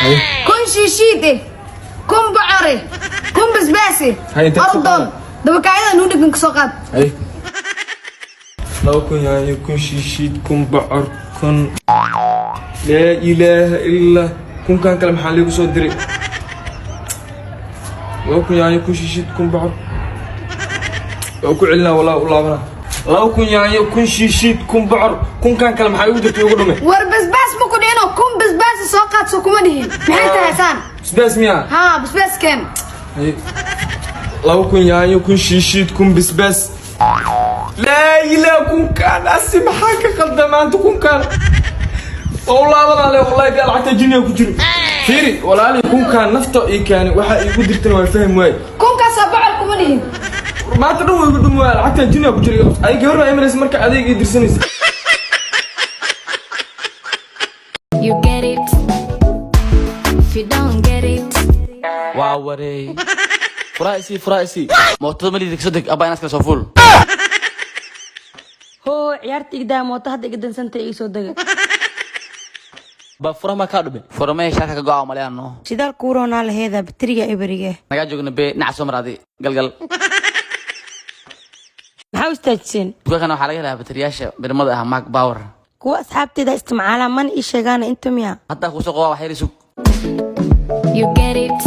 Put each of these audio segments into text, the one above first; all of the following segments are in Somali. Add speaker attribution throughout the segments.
Speaker 1: 1000 shiishiid eh, 1000 bocor eh, 1000 basbaas eh.
Speaker 2: Hay, intee kasoo
Speaker 1: Ordoon
Speaker 2: qaada?
Speaker 1: Dabakaayada nuu dhegan kasoo qaad.
Speaker 2: Hay, 2000 yaanyo, 1000 shiishiid, 1000 bocor, 1000. Laa ilaaha illaa, kunkan kale maxaa liigu soo diray? 2000 yaanyo, 1000 shiishiid, 1000 bocor. Waa ku celinaa, walaa u laabanaa. 2000 yaanyo, 1000 shiishiid, 1000 bocor. Kunkan kale maxaa igu jirtay, ugu dhume?
Speaker 1: War basbaas ma ku dhihino, 1000 basbaas soo qaad soo kuma dhihin. Maxay tahay saan?
Speaker 2: Basbaas miyaa?
Speaker 1: Haa, basbaas keen.
Speaker 2: Haye. 2000 yaanyo, 1000 shiishiid, 1000 basbaas. Laa ilaa, kunkaan asi maxaa ka qalda maanta? Kunkaan waa u laabanaa le. Wallahi bii lacagta jiniya ku jiro. Fiiri walaali, kunkaan nafta ii keeni, waxaa iigu dirtana waa fahmi waaye.
Speaker 1: Kunkaasoo bocor kuma dhihin.
Speaker 2: Maanta dhan waa igu dhumi waaya. Lacagtan jiniya ku jira. Ay, gabar baa imanaysa marka adeeg ii dirsanaysa.
Speaker 3: You get it. If you don't get it.
Speaker 4: Waa warey, furaa isii, furaa isii. Mootada malidi kasoo deg abaa, inaad kala soo fuul.
Speaker 5: Hoo, ciyaarta igdaa, mooto hadda iga dansanta, iga soo dega.
Speaker 4: Ba fura maa kaa dhume? Fura may shaaka ka go'a maleano.
Speaker 5: Shidaal kuuroonaa laheeda, bateriga iberiga.
Speaker 4: Nagaa joogna be, dhinaca soo mar adi galgal.
Speaker 5: Maxaa u istaajiseen?
Speaker 4: Dukaankan waxaa laga helaa bateriyaasha birmada ah, Mac Power.
Speaker 5: Kuwa asxaabteeda isticmaalaa mana ii sheegaana inta miya?
Speaker 4: Haddaa kuusoo qobaa, wax yar isug.
Speaker 3: You get it.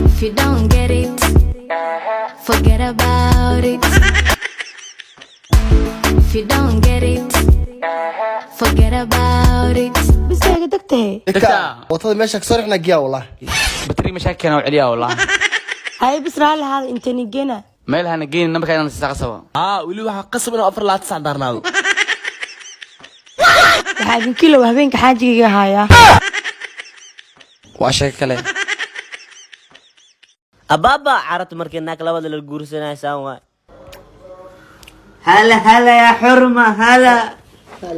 Speaker 3: If you don't get it, forget about it. If you don't get it, forget about it.
Speaker 5: Bisa iga degtahe.
Speaker 4: Degtaa.
Speaker 6: Mootada meesha kasoo rixna giya wallah.
Speaker 4: Bateri mashaa keena oo celiyaa wallah.
Speaker 5: Haye, bis raalli haada, intani gena.
Speaker 4: Meel hana geynin, nambarka inaan siisaa qasaba.
Speaker 7: Aa, weli waxaa qasab inuu 24 sac daarnaado.
Speaker 5: Waxaa idinkiilow habeenka xaajigayga haayaa.
Speaker 4: Waa sheeko kale.
Speaker 8: Abaaba, carabta markii naag labada la guursanaysaan waay.
Speaker 9: هلا هلا يا حرمة، هلا،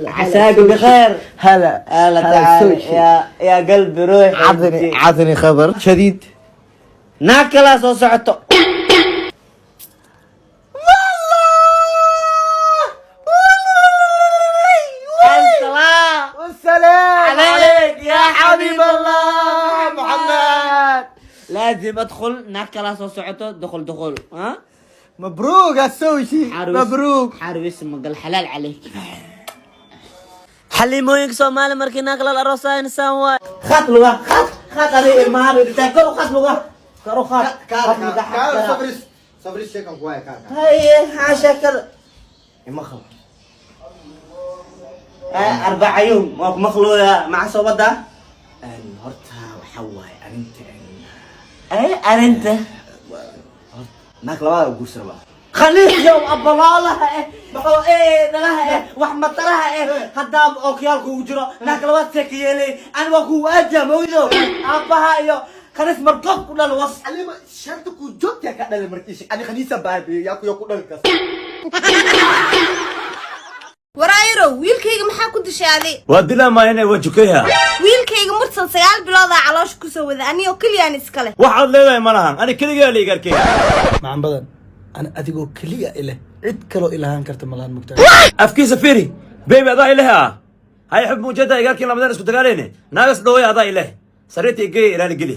Speaker 9: عساك بخير؟
Speaker 6: هلا.
Speaker 9: هلا.
Speaker 6: هلا.
Speaker 9: تعال.
Speaker 6: سوشي.
Speaker 9: يا قلبي روحي.
Speaker 6: عطني عطني خبر شديد.
Speaker 9: Naag kalaa soo socoto. السلام
Speaker 6: والسلام.
Speaker 9: عليك يا حبيب
Speaker 6: الله محمد.
Speaker 9: لازم ادخل، naag kalaa soo socoto، دخل دخل ها.
Speaker 6: مبروك السوشي.
Speaker 9: حروس.
Speaker 6: مبروك.
Speaker 9: حروس مقل حلال عليك. Xalimooyinka Soomaali markii naag lala aroosayo insaan waay. Khat luga khat khat adiga ilmaha dhigtaa, kor u khat luga, kor u khat khat luga.
Speaker 6: صبري صبري، sheekan ku haya kaar.
Speaker 9: Haye, maxaa sheekada?
Speaker 6: Ima qabo.
Speaker 9: 4 يوم waa ku maqlooya maca soo wada.
Speaker 6: Horta waxa waaye arrinta.
Speaker 9: Ay, arrinta.
Speaker 6: Naag labaad guursan rabaa.
Speaker 9: Khaliif yow, abalaalaha eh, maxuu eh dhalaha eh, wax mataraha eh, haddaaba ookiyaalka ugu jiro naag labaad see ka yeelay? Ani waa kugu aajiya mawdo aabbaha iyo khaniis markoob ku dhal was.
Speaker 6: Alima shanta ku joogta ka dhalay markiisa ani khaniisa baabiyo yaa ku ku dhali kas.
Speaker 1: Waraayarow, wiilkayga maxaa ku dishaaday?
Speaker 10: Waa dilaa maayane, waa jukeya.
Speaker 1: Wiilkayga Mursal 9 biloodaa caloosha kusoo wada, anigoo keliyaan iskale.
Speaker 10: Waxaad leedahay ma lahan, ani keligaa la igarkay.
Speaker 11: Macan badan, ana adigoo keliya ileh, cid kaloo ilahaan karta malahan mugtaa.
Speaker 10: Afkiisa fiiri, baby, adaa ileh ah. Hay xub muujada igarkin lamadan isku dagaaleyne, naagas dhooya, adaa ileh, sariirta igeey, ilaali geli.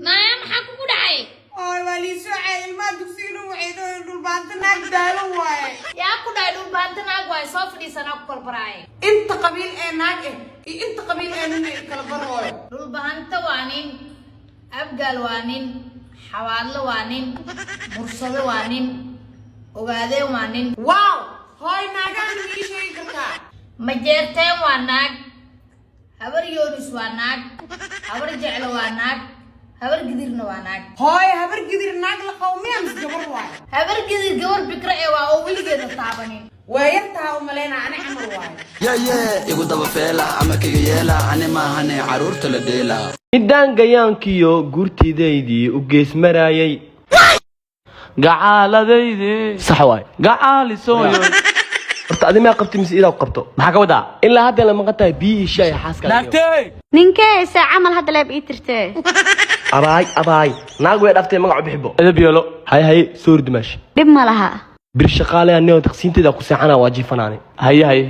Speaker 3: Naya, maxaa kugu dhacay?
Speaker 1: Oy, waa liisoo caay. Ilmaha dugsiga waxay dhahoyn Dhulbaanta naag daalo waaye.
Speaker 3: Yaa ku dhahay Dhulbaanta naag waaye? Soo fadhiisanaa ku korbaraaye.
Speaker 1: Inta qabiil ee naag eh iyo inta qabiil ee nin ay kala barooyo.
Speaker 3: Dhulbahanta waa nin, Abgaal waa nin, Xawaadlo waa nin, Mursado waa nin, Ogaadeen waa nin.
Speaker 1: Wow, hooy, naagahan ma ii sheegi kartaa?
Speaker 3: Majeerteen waa naag, Habar Yoonis waa naag, Habar Jeclo waa naag, Habar Gidirna waa naag.
Speaker 1: Hooy, Habar Gidir naag la qabo miyaa mise gabar waaye?
Speaker 3: Habar Gidir gabar bikra ee waa oo weligeeda taabanin.
Speaker 1: Waa yartaha u malaynaa, ani camal waaye.
Speaker 4: Igu daba feela ama kaga yeela, ani maahane caruurta la dheela.
Speaker 7: Midaan gayaankiyo guurtidaydii u geesmaraayay.
Speaker 4: Gacaaladaydi
Speaker 7: Sax waay.
Speaker 4: Gacaalisooyo.
Speaker 7: Horta adi maa qabti mise idaa ku qabto?
Speaker 4: Maxaa ka wadaa?
Speaker 7: Ilaa hadda la maqan tahay biyihii shaay xaaska.
Speaker 4: Naagtey.
Speaker 12: Ninkee saa camal hadda leeb ii tirtee?
Speaker 7: Abaay abaay, naag way dhaftay, magacu bixibo.
Speaker 4: Edeb yeelo.
Speaker 7: Hay hay, soori dimaash.
Speaker 12: Dhib ma laha.
Speaker 7: Bir shaqaale anigoo taqsiinteeda ku seexanaa, waa jiifanaani.
Speaker 4: Haye haye.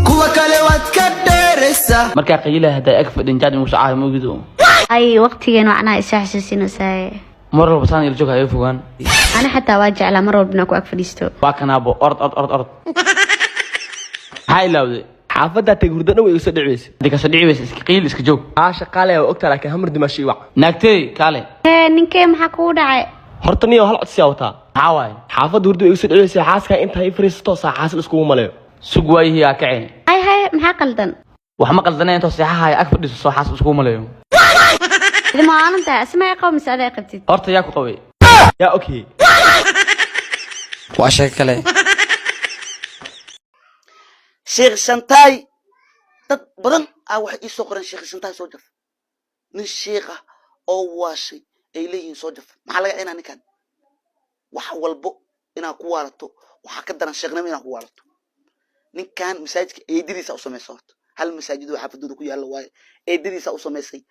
Speaker 6: Kuwa kale.
Speaker 2: Ka dheeraysa.
Speaker 4: Markaa qayilaha haddaa ag fadhin jaad imugu socaayo moogido.
Speaker 12: Ay, waqtigeen macnaha isa xasuusinaysaa.
Speaker 4: Mar walba saan ila joog, ha iga fogaan.
Speaker 12: Ani xataa waa jeclaa mar walba inaan ku ag fadhiisto.
Speaker 4: Waa kanaabo, ord ord ord ord, maxaa ilaawday?
Speaker 7: Xaafaddaa tag, hurdo dhan way iga soo dhici weyse.
Speaker 4: Hadii kasoo dhici weyse, iska qiil, iska joog.
Speaker 7: Haa, shaqaalaya waa ogtaa, laakiin hamar dimaasho ii wac.
Speaker 4: Naagtey kaale.
Speaker 12: Hee, ninkee, maxaa kugu dhacay?
Speaker 7: Horta niyo, hal codsiyaa wataa.
Speaker 4: Maxaa waaye?
Speaker 7: Xaafadda hurdo way iga soo dhici weyse, xaaskaa intaa ii fariisato saa xaasil iskugu maleeyo.
Speaker 4: Sug waayihii aa kaceen.
Speaker 12: Hay hay, maxaa qaldan?
Speaker 4: Wax ma qaldanay, intoo seexahaya ag fadhiiso soo xaas iskugu maleeyo.
Speaker 12: Idi maalan tahay asma ay qabo mise adaa qabtid?
Speaker 4: Horta yaa ku qabay?
Speaker 7: Yaa okay.
Speaker 4: Waa sheeko kale.
Speaker 9: Sheekh Shantaay, dad badan ah waxay ii soo qoreen Sheekh Shantaay soo jaf, nin sheikh ah oo waashay ay leeyihiin soo jaf. Maxaa laga cinaa ninkan? Wax walbo inaad ku waalato waxaa ka daran sheekhnimo inaad ku waalato. Ninkan masaajidka eedadiisa u samaysa. Horta hal masaajid oo xaafadooda ku yaalla waaye, eedadiisa u samaysay.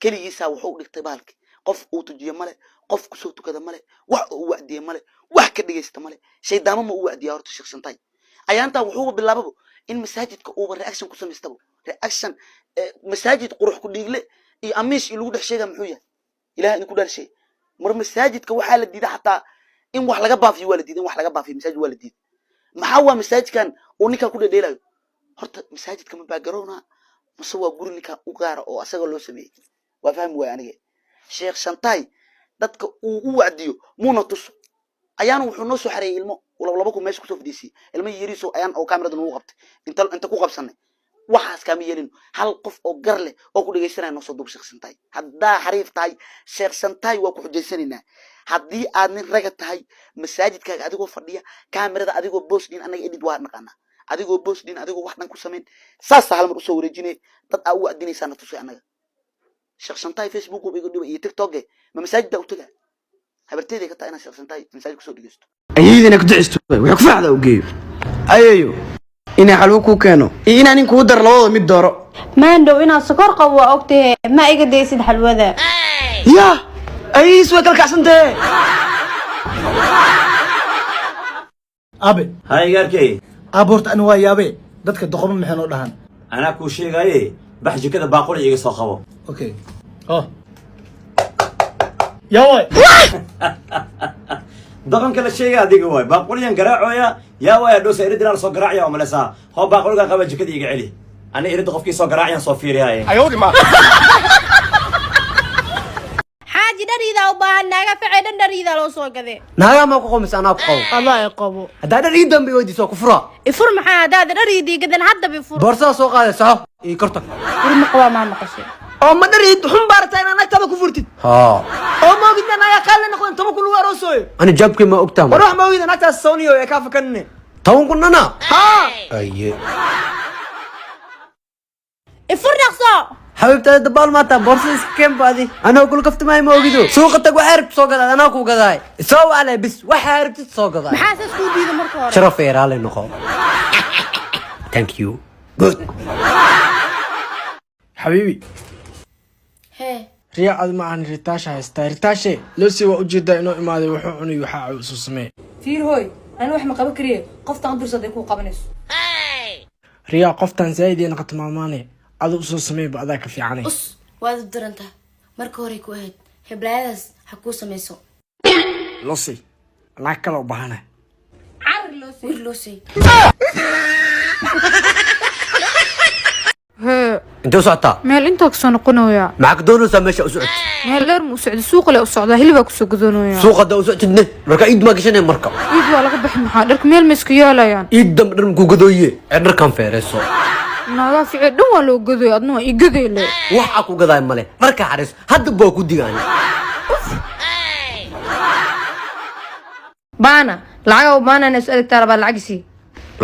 Speaker 9: Keligiisa wuxuu dhigtay bahalki, qof uu tujiye male, qof kusoo tukada male, wax uu wacdiye male, wax ka dhegaysta male. Shaydaamo ma u wacdiyaa horta Sheekh Shantaay? Ayaantaa wuxuuba bilaababa in masaajidka uuba reaction ku samaystaba, reaction masaajid qurux ku dhiigle iyo amiish iyo lagu dhex sheega. Muxuu yahay? Ilaah idinku dhaarshay, mar masaajidka waxaa la diiday xataa in wax laga baafiyo, waa la diiday in wax laga baafiyo masaajid, waa la diiday. Maxaa waa masaajidkan uu ninkan ku dhedheelayo? Horta masaajidka ma baagaroona mase waa guri ninkan u gaara oo asaga loo sameeyey? Waa fahmi waaya aniga. Sheekh Shantaay dadka uu u wacdiyo muuna tuso. Ayaana wuxuu noo soo xareeyey ilmo laba kun meesha kusoo fadhiisiyey, ilmo yariiso ayaan oo kaamirada nagu qabtay inta ku qabsanay. Waxaas kaama yeelin. Hal qof oo gar leh oo ku dhegaysanaya noo soo duub. Sheekh Shantaay, haddaa xariif tahay, Sheekh Shantaay, waa ku xujaysanaynaa. Haddii aad nin raga tahay, masaajidkaaga adigoo fadhiya, kaamirada adigoo boos dhin, annaga edit waa naqaanaa, adigoo boos dhin, adigoo wax dhan ku samayn, saasaa hal mar usoo wareejinay, dad aa u wacdinaysaa na tusay annaga. Sheekh Shantaay Facebook iga dhiba iyo TikTok, ma masaajiddaa u tagaa? Habarteeday ka tahay inaan Sheekh Shantaay masaajid kusoo dhegeysto.
Speaker 2: Ayeydina ku ducisto, waxay ku farxda u geeyo ayeeyo inay xalwo kuu keeno iyo inaan nin kugu daro, labadooda mid dooro.
Speaker 1: Maandhow inaad sokor qabo waa ogtahe, ma iga daysid xalwada?
Speaker 2: Yaa, ayeeyis way kala kacsantahe.
Speaker 11: Abe.
Speaker 10: Hay, igaarkey.
Speaker 11: Abe, horta ani waa yaabe, dadka doqomo maxay noo dhahan?
Speaker 10: Anaa kuu sheegaaye, bax jikada, baaquli iga soo qabo.
Speaker 11: Okay, oh, yaa waay.
Speaker 10: Doqonka la sheega adiga waay. Baaquliyan garaacooya, yaa waay adhowsa iridinaa lasoo garaacaya oo maleysaa. Hoo, baaquligan qaba, jikada iga celi. Ani iridda qofkii soo garaacayaan soo fiirihaye.
Speaker 1: Xaaji, dhariidaa u baahan, naaga facay dhan dhariidaa loo soo gade.
Speaker 9: Naagaa maa ku qomis? Anaa ku qabo.
Speaker 1: Allah ay qabo.
Speaker 9: Haddaa dhar ii dambe weydiiso, ku fura.
Speaker 1: Ifur maxaa? Haddaad dhariidii gadan haddaba ifur.
Speaker 9: Boorsada soo qaaday, soco ii korta.
Speaker 1: Fur ma qabaa, maa maqashay?
Speaker 2: Oo ma dhar xun baarataa inaa naagtaada ku furtid?
Speaker 9: Haa.
Speaker 2: Oo ma ogid naaga qaali noqdeen, 10,000 lagu aroosooyo?
Speaker 9: Ani jaabkay ma ogtaa?
Speaker 2: War wax ma ogid, naagtaas sawniyo ee kaa fakanine.
Speaker 9: 10,000 nana?
Speaker 2: Haa.
Speaker 9: Aye.
Speaker 1: Ifur dhaqso.
Speaker 9: Xabiibtaada dabaal maata, boorsada iska keen baadi. Anoo kula kaftamaayo, ma ogido? Suuqa tag, waxaa rabtid soo gadaad, anaa ku gadaay. Soo waclay bis, waxaa rabtid soo gadaay.
Speaker 1: Maxaa saas kuu diida marka hore?
Speaker 9: Sharaf ee raali noqo. Thank you, good.
Speaker 2: Xabiibi.
Speaker 3: Hee.
Speaker 2: Riya cad ma ahan, ritaasha haystaa, ritaashe loo sii waa ujeedaa inuu imaaday. Wuxuu cunay waxaa isu samee.
Speaker 1: Fiir hooy, ani wax ma qaban kariye, qoftaan u dirsaday kuu qabanayso.
Speaker 2: Riyaa, qoftan zaaid ay noqoto maamaane, adu usoo sameeyba, adaa ka fiicanay.
Speaker 3: Us, waad u darantaa. Marka hore ku ahayd heblaayadaas ha kuu samayso.
Speaker 2: Losi naag kale u baahana.
Speaker 3: Wir loosey.
Speaker 1: Hee.
Speaker 9: Intee u socotaa?
Speaker 1: Meel intaa kasoo noqonaya.
Speaker 9: Maxaa ka doonaysaa meesha u socotid?
Speaker 1: Meel dheer ma u socda, suuqa le u socdaa, hilibaa kusoo gadoonaya.
Speaker 9: Suuqa haddaa u socotidne, marka iid maa gashanaya marka?
Speaker 1: Iid waa laga baxi, maxaa dharka meel ma isku yeelayaan?
Speaker 9: Iid dambe dhar makuu gadooye ee dharkan feereyso.
Speaker 1: Naagaa ficil dhan waa loo gadoy, adna waa ii gadoy le.
Speaker 9: Waxaa ku gadaay male, dharka xariis hadda baa ku digaan.
Speaker 1: Baana lacaga u baana inay su adeegtaa rabaa, lacag isii.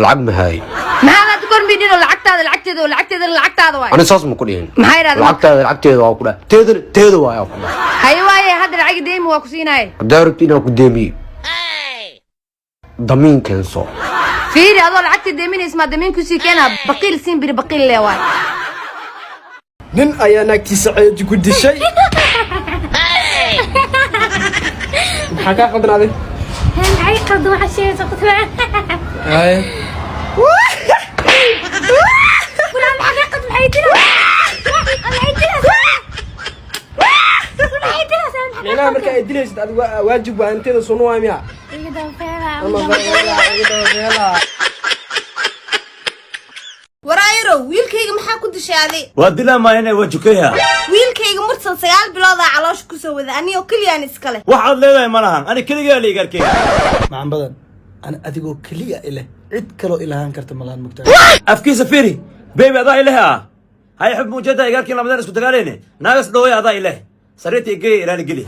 Speaker 9: Lacag mahaay.
Speaker 1: Maxaad hadda kor midhino? Lacagtaada lacagteeda oo lacagteeda lacagtaada waay.
Speaker 9: Ani saas ma ku dhihin.
Speaker 1: Maxay idhahdeen?
Speaker 9: Lacagtaada lacagteeda waa ku dhahay, teedana teeda waay ku dhahay.
Speaker 1: Haye waaye, hadda lacag deemi waa ku siinaye.
Speaker 9: Haddaa rabti inaan ku deemiyo, damiin keenso.
Speaker 1: Fiiri, adoo lacagta deeminaysa maa damiin kusii keenaa? Baqiil siin biri, baqiil le waay.
Speaker 2: Nin ayaa naagtiisa ceeji ku dishay. Maxaa kaa qaldanaaday?
Speaker 12: Maxay qaldan? Waxaa sheegaysa qutba.
Speaker 2: Haye.
Speaker 1: Maxaa
Speaker 2: dilaysid adigu waajib waa inteeda sunno waa miya?
Speaker 12: Iga daba.
Speaker 2: Ama iga daba.
Speaker 1: Waraayarow, wiilkayga maxaa ku dishay adi?
Speaker 10: Waa dilaa maayane, waa jukayha.
Speaker 1: Wiilkayga Mursal 9 biloodaa caloosha kusoo wada, anigoo keliyaan iskale.
Speaker 10: Waxaad leedahay ma lahan, ani keligaa la iga arkay.
Speaker 11: Macan badan, ana adigoo keliya ileh, cid kaloo ilahaan karta malahan, mugtaa.
Speaker 10: Afkiisa firi, baby, adaa ileh ah. Hay xub muujada igaarkiin lamadeen isku dagaaleyne, naagas dhooya, adaa ileh, sariirta igeey, ilaali geli.